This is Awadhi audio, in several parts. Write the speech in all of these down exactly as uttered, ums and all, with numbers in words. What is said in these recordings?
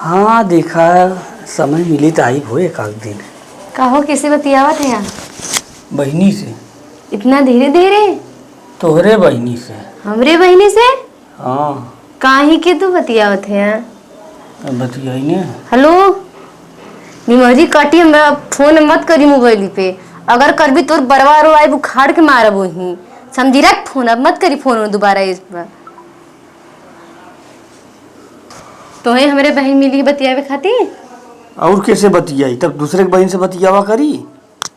हाँ, देखा, समय मिली त आइब हो एक आध दिन। का हो, केसे बतियावत है यहाँ? बहिनी से। इतना धीरे धीरे? तोहरे बहिनी से। हमरे बहिनी से? हाँ। काहे के तू बतियावत है यहाँ? अब बतियाई ने। हेलो, निमहरी काटी, हमरा फोन मत करी मोबाइल पे। अगर करबी तोर बरवा रो आइब उखाड़ के मारब वहीं। समझी, रख फोन, अब मत करी फोन दोबारा इस पर। तोहे हमरे बहिन मिली बतियावे खातिर? और कैसे बतियाई? तब दूसरे के बहिन से बतियावा करी।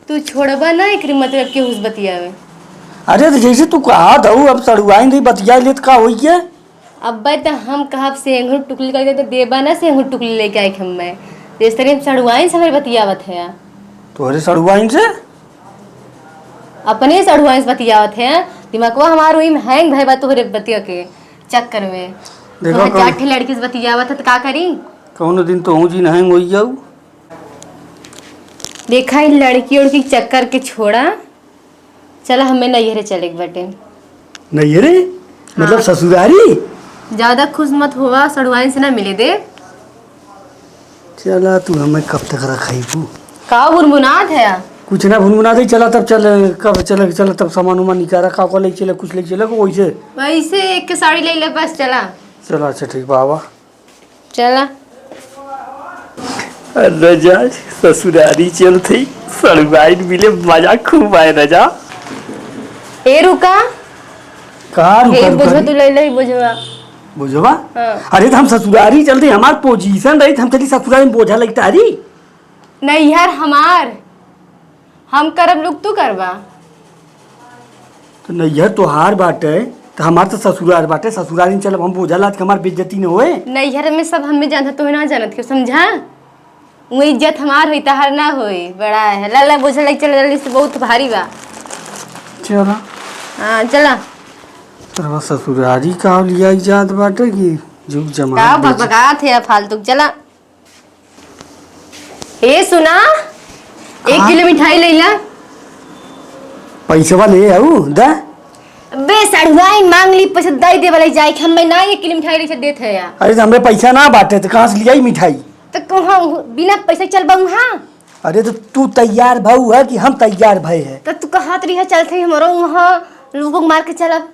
तू छोड़बा ना, एकरे मतलब केहू से बतियावे। अरे तो जैसे तू कहा दऊ, अब सड़ुआइन रही बतिया लेत का होई के? अब्बे त हम कहब सेंघुर टुकली करके तो देबा ना, सेंघुर टुकली लेके आए हम्मे। जिस तरह सड़ुआइन से हमरे बतियावत है। तोहरे सड़ुआइन से? अपने सड़ुआइन से बतियावत है। दिमागवा हमार वही में हैंग भय बा तोहरे बतिया के चक्कर में। देखो तोहरे कौन जाठे लड़की से बतियावत है तो का करी? कौनो दिन तो हूँ जी नहीं होई जाऊ। देखा, ई लड़की उड़की के चक्कर के छोड़ा, चला हमें नैहरे चले के बाटे। नैहरे? मतलब हाँ। ससुरारी? ज्यादा खुश मत होवा, सड़ुआइन से ना मिले दे। चला तू हमें कब तक रखाईबू? का बुनबुनात है? कुछ ना बुनबुनात है, चला तब चल, कब चले, चला तब सामान उमान निकाला, का का ले चले, कुछ ले चले, वैसे। वैसे एक के साड़ी ले ले बस, चला। चला अच्छा ठीक बा, आवा। चला। रजा, ससुरारी चलत हई, सड़ुआइन मिले मजा खूब आए रजा। ए रुका। का रुका, हे रुका बोझवा रे? तू ले ले बोझवा। बोझवा? हाँ। अरे तो हम ससुरारी चलत हई, हमार पोजीशन रही, हम चली ससुरारी में बोझा लइके तारी। नैहर हमार, हम करब लोग तू करबा। तो नैहर तोहार बाटे, तो हमार तो ससुरार बाटे, ससुरारी में चलब हम बोझा लाद के हमार बेइज्जती न होए। नैहर में सब हमें जानत है, तोहे ना जानत के, समझा? वो इज्जत हमार होई, तहार ना होई। बड़ा है, ला ला बोझा लइके चल, जल्दी से, बहुत भारी बा। चला। हाँ, चला। सरवा ससुरारी का लिया जात बाटे कि जुग जमाना का बेच- बकबकात है फालतू, चला। ए सुना, एक हाँ? किलो मिठाई ले ला। पैसवा ले आऊ, दा। बे सड़ुआइन मांग ली, पैसा दे दे वाला जाए कि हमें ना एक किलो मिठाई ले देत है यार। अरे तो हमरे पैसा ना बाटे तो कहाँ से लियाई मिठाई? तो कहाँ बिना पैसा चल बाऊ हाँ? अरे तो तू तैयार भाऊ है कि हम तैयार भए है? तो तू कहत रही है चलते ही हमरो वहाँ लोगों मार के चलब।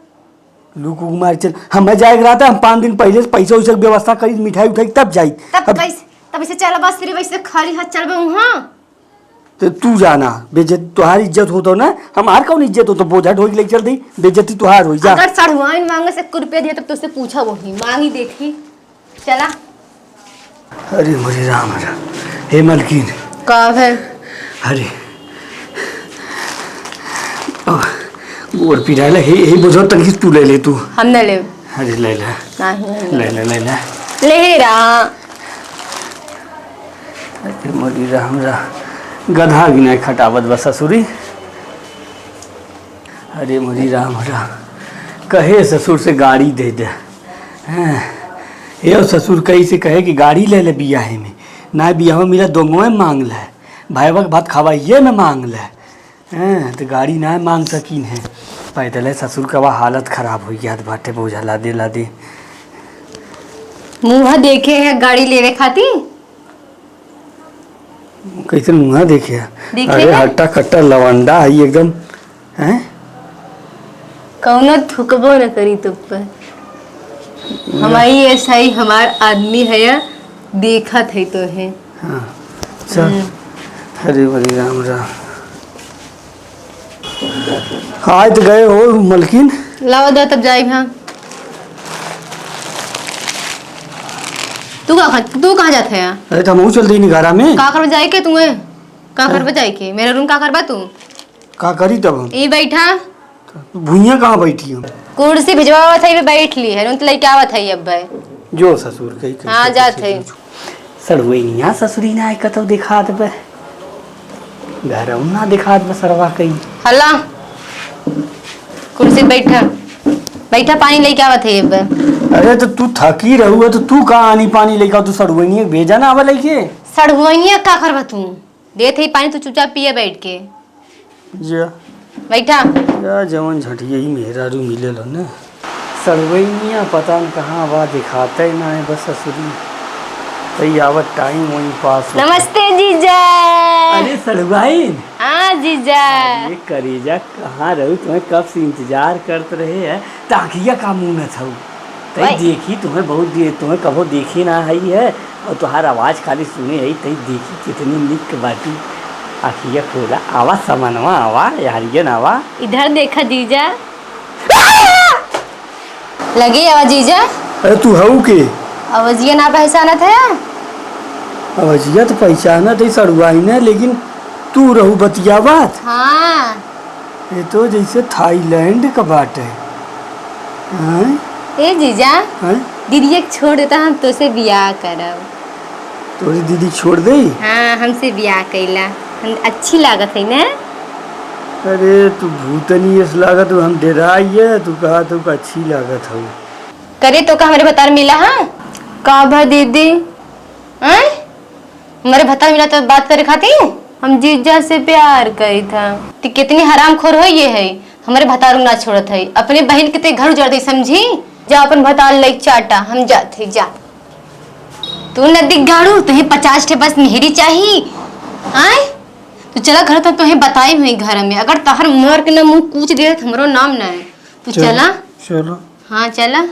लूक उक मार चल, हमें जाए के रहता, हम पाँच दिन पहले से पैसा वैसा के व्यवस्था करी, मिठाई उठाई तब जाई। तब अब कैसे, तब ऐसे चल बस, सिर्फ ऐसे खाली हाथ चलबे वहाँ? तो तू जाना, बेइज्जत, तुहार इज्जत होतो ना, हमार कौन इज्जत होतो? बोझा ढोई के लेके चल दी, बेइज्जती तुहार होई, जा। अगर सड़ुआइन मांगे से एक रुपया दिया तब तुझसे पूछा वही, मांगी देखी, चला। अरे मोरे राम राम। हे मलकिन। का है? अरे। आ, गोड़ पिराइला, हे, हे बोझा तनकी तू ले ले तू। हम न लेब। अरे ले ले। नाही, हम न ले लेब। ले, ले, ले ले। ले ही रहा। अरे मोरे राम राम। गधा भी नहीं खटावत बा ससुरी। अरे मोरी राम राम, कहे ससुर से गाड़ी दे दे। हैं, यो ससुर कही से कहे कि गाड़ी ले ले बियाहे में, ना बियाह में मेरा दोंगवे मांग ले, भाईवा के भात खवाइए में मांग ले। हैं, तो गाड़ी ना मांग सकीन है। पैदल है ससुर का, वह हालत खराब हो गया बाटे, बोझा लादे लादे। मुँह देखे है गाड़ी लेवे खातिर? कैसन मुँह देखे? देखे अरे है? हट्टा कट्टा लवंडा है एकदम, हैं? कौनो थुकबो न करी तो पर। हमारी ऐसा ही हमार आदमी है या देखत है तो है। हाँ, चल। हम्म। हरे हरे राम राम। आए तो गए हो मलकिन। लावा दो तब जाए हाँ। तू का, तू कहाँ जात है? अरे तो हमहू चल दी घरा में। का करबे जाए के तुए? का हाँ। करबे जाए के? मेरे रूम का करबा तू? का करी तब हम? ई बैठा। भुइया कहाँ बैठी हम? कुर्सी भिजवावत है, बैठ ली है। रूम तो लेके आवत है अब भाई। जो ससुर कही, कही हाँ, ससुर जात से है। जो। सड़ुआइनिया ससुरी ना आए कतौ देखात बे। घरौ ना देखात बे सरवा कहीं। हला। कुर्सी बैठा। बैठा, पानी लेके आवत है अब। अरे तो तू थकी रहू है तो तू का आनी पानी लेके आऊ? तू सड़ुआइनिया के भेजा ना आवा लेके। सड़ुआइनिया का करबा तू? देत है पानी, तू चुपचाप पिए बैठ के। जा। बैठा। या जवन झटिया ही मेहरारू मिलेला ना। सड़ुआइनिया पता न कहाँ बा, देखाते ना है बस ससुरी। तई आवत टाइम वहीं पास होता। नमस्ते जीजा। अरे सड़ुआइन। हाँ जीजा। अरे करेजा, कहाँ रहू? तुम्हें कब से इंतजार करत रहे हैं। त आँखिया का मूनत हऊ? तई वही। देखी तुम्हें बहुत दे-, तुम्हें कभो देखी ना हई है, और तुम्हार आवाज खाली सुने हई, तई देखी कितनी निक बाटी। आँखिया खोला, आवा समनवा, आवा यारियन, आवा। इधर देखा जीजा। लगे आवा जीजा। अरे तू हऊ के? अवजिया ना पहचानत है? अवजिया तो पहचानत है सड़ुआइन है, लेकिन तू रहू बतियावत? हाँ। ये तो जैसे थाईलैंड का बाटे। हैं? ए जीजा, हैं? दीदी एक छोड़ देता, हम तोसे बियाह करब। तोरी दीदी छोड़ दे? हाँ, हमसे बियाह कैला। हम अच्छी लागत है ना? अरे तू भूतनी ऐस लागत हो, हम डेराइए, तू कहा तू का अच्छी लागत हो। करे तो का हमरे भतार मिला, हाँ? का भा दीदी? आय? हमरे भतार मिला तो बात करे खातिर? हम जीजा से प्यार करी था। ती कितनी हरामखोर हो ये है, हमरे भतारू ना छोड़त है, अपने बहन के ते घर उजाड़ दे समझी। जा अपन भतार लई चाटा, हम जात है, जा। तू न दिख गाड़ू, तुहे पचास ठे बस मेहरी चाही। आय? तू चला घर, तो तुहे बताई हुई घर में, अगर तहर मार के ना मुंह कूच दे, तो हमरो नाम ना है। तू चला, चला। चला। हाँ, चला।